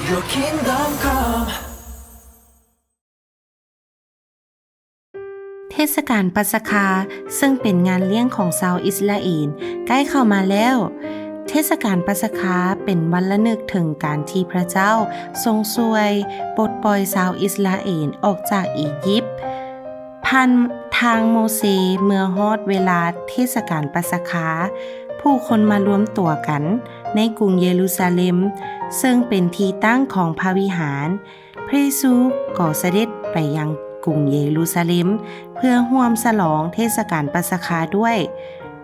Your kingdom come. ເທດສະການປັດສະຄາ ເຊິ່ງເປັນງານລ້ຽງຂອງຊາວອິດສະຣາເອນ ໃກ້ເຂົ້າມາແລ້ວ. ເທດສະການປັດສະຄາເປັນວັນລະນຶກເຖິງການທີ່ພະເຈົ້າຊົງຊ່ວຍປົດປ່ອຍຊາວອິດສະຣາເອນອອກຈາກອີຢິບ. ຜ່ານທາງໂມເຊ ເມື່ອຮອດເວລາເທດສະການປັດສະຄາ, ຜູ້ຄົນມາລວມຕົວກັນໃນກຸງເຢຣູຊາເລັມ, ເຊິ່ງເປັນທີ່ຕັ້ງຂອງພະວິຫານ. ພະເຢຊູກໍສະເດັດໄປຍັງກຸງເຢຣູຊາເລັມ ເພື່ອຮ່ວມສະຫຼອງເທດສະການປັດສະຄາດ້ວຍ.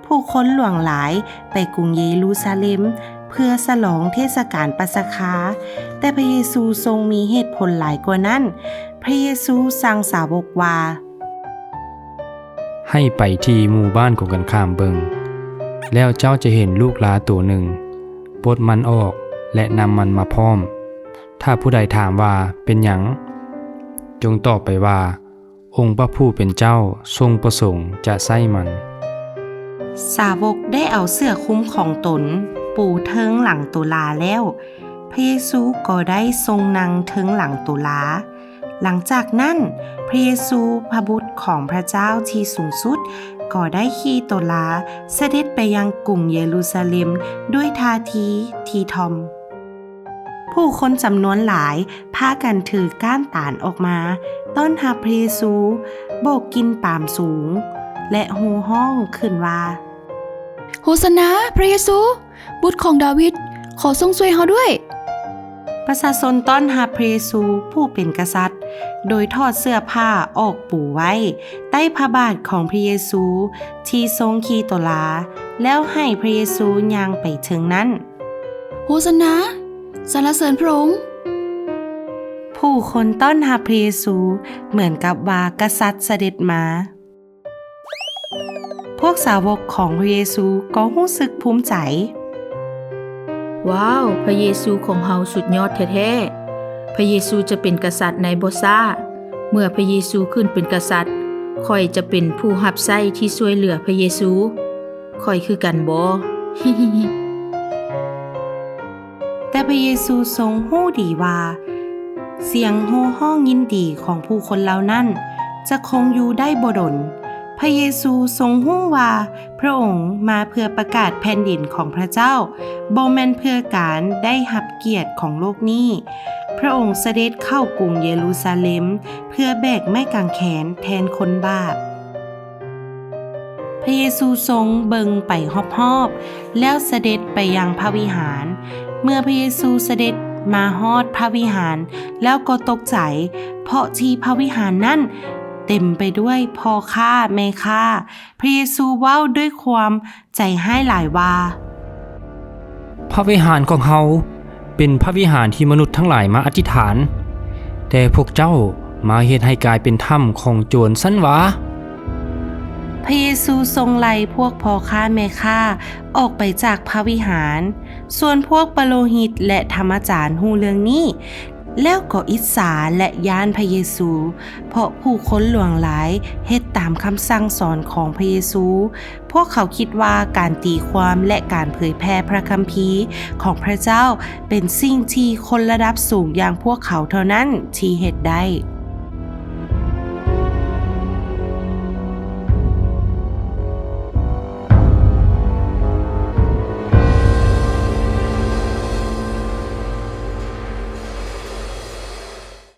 ຜູ້ຄົນຫຼວງຫຼາຍໄປກຸງເຢຣູຊາເລັມ ເພື່ອສະຫຼອງເທດສະການປັດສະຄາ, ແຕ່ພະເຢຊູຊົງມີເຫດຜົນຫຼາຍກວ່ານັ້ນ. ພະເຢຊູສັ່ງສາວົກວ່າ, ໃຫ້ໄປທີ່ໝູ່ບ້ານກົງກັນຂ້າມເບິ່ງ, ແລ້ວເຈົ້າຈະເຫັນລູກລາໂຕໜຶ່ງ, ປົດມັນອອກ ແລະ ນຳມັນມາພ້ອມ. ຖ້າຜູ້ໃດຖາມວ່າ, ເປັນຫຍັງ? ຈົ່ງຕອບໄປວ່າ, ອົງພະຜູ້ເປັນເຈົ້າຊົງປະສົງຈະໃຊ້ມັນ. ສາວົກໄດ້ເອົາເສື້ອຄຸມຂອງຕົນປູເທິງຫຼັງໂຕລາແລ້ວ, ພະເຢຊູກໍໄດ້ຊົງນັ່ງເທິງຫຼັງໂຕລາ. ຫຼັງຈາກນັ້ນ, ພະເຢຊູ, ພະບຸດຂອງພະເຈົ້າທີ່ສູງສຸດ, ກໍໄດ້ຂີ່ໂຕລາສະເດັດໄປຍັງກຸງເຢຣູຊາເລັມດ້ວຍທ່າທີທີ່ຖ່ອມ. ຜູ້ຄົນຈຳນວນຫຼາຍພາກັນຖືກ້ານຕານອອກມາຕ້ອນຮັບພະເຢຊູ, ໂບກກິ່ນປາມສູງ ແລະ ໂຫ່ຮ້ອງຂຶ້ນວ່າ, ໂຮຊານາ, ພະເຢຊູ, ບຸດຂອງດາວິດ, ຂໍຊົງຊ່ວຍເຮົາດ້ວຍ! ປະຊາຊົນຕ້ອນຮັບພະເຢຊູຜູ້ເປັນກະສັດ, ໂດຍຖອດເສື້ອຜ້າອອກປູໄວ້ໃຕ້ພະບາດຂອງພະເຢຊູທີ່ຊົງຂີ່ໂຕລາ, ແລ້ວໃຫ້ພະເຢຊູຍ່າງໄປເທິງນັ້ນ. ໂຮຊານາ! ສັນລະເສີນພະອົງ! ຜູ້ຄົນຕ້ອນຮັບພະເຢຊູເໝືອນກັບວ່າກະສັດສະເດັດມາ. ພວກສາວົກຂອງພະເຢຊູກໍຮູ້ສຶກພູມໃຈ. ວ້າວ! ພະເຢຊູຂອງເຮົາສຸດຍອດແທ້ໆ! ພະເຢຊູຈະເປັນກະສັດໃນບໍ່ຊ້າ. ເມື່ອພະເຢຊູຂຶ້ນເປັນກະສັດ, ຂ້ອຍຈະເປັນຜູ້ຮັບໃຊ້ທີ່ຊ່ວຍເຫຼືອພະເຢຊູ. ຂ້ອຍຄືກັນບໍ? ແຕ່ພະເຢຊູຊົງຮູ້ດີວ່າ ສຽງໂຫ່ຮ້ອງຍິນດີຂອງຜູ້ຄົນເຫຼົ່ານັ້ນຈະຄົງຢູ່ໄດ້ບໍ່ດົນ. ພະເຢຊູຊົງຮູ້ວ່າພະອົງມາເພື່ອປະກາດແຜ່ນດິນຂອງພະເຈົ້າ, ບໍ່ແມ່ນເພື່ອການໄດ້ຮັບກຽດຂອງໂລກນີ້. ພະອົງສະເດັດເຂົ້າກຸງເຢຣູຊາເລັມເພື່ອແບກໄມ້ກາງແຂນແທນຄົນບາບ. ພະເຢຊູຊົງເບິ່ງໄປຮອບໆ ແລ້ວສະເດັດໄປຍັງພະວິຫານ. ເມື່ອພະເຢຊູສະເດັດມາຮອດພະວິຫານແລ້ວກໍຕົກໃຈ, ເພາະທີ່ພະວິຫານນັ້ນເຕັມໄປດ້ວຍພໍ່ຄ້າແມ່ຄ້າ. ພະເຢຊູເວົ້າດ້ວຍຄວາມໃຈຮ້າຍຫຼາຍວ່າ, ພະວິຫານຂອງເຮົາ ເປັນພະວິຫານທີ່ມະນຸດທັງຫຼາຍມາອະທິຖານ, ແຕ່ພວກເຈົ້າມາເຮັດໃຫ້ກາຍເປັນຖ້ຳຂອງໂຈນຊັ້ນຫວາ? ພະເຢຊູຊົງໄລ່ພວກພໍ່ຄ້າແມ່ຄ້າອອກໄປຈາກພະວິຫານ. ສ່ວນພວກປະໂລຫິດ ແລະ ທຳມະຈານຮູ້ເລື່ອງນີ້ ແລ້ວກໍອິດສາ ແລະ ຢ້ານພະເຢຊູ, ເພາະຜູ້ຄົນຫຼວງຫຼາຍເຮັດຕາມຄຳສັ່ງສອນຂອງພະເຢຊູ. ພວກເຂົາຄິດວ່າການຕີຄວາມ ແລະ ການເຜີຍແຜ່ພະຄຳພີຂອງພະເຈົ້າເປັນສິ່ງທີ່ຄົນລະດັບສູງຢ່າງພວກເຂົາເທົ່ານັ້ນທີ່ເຮັດໄດ້.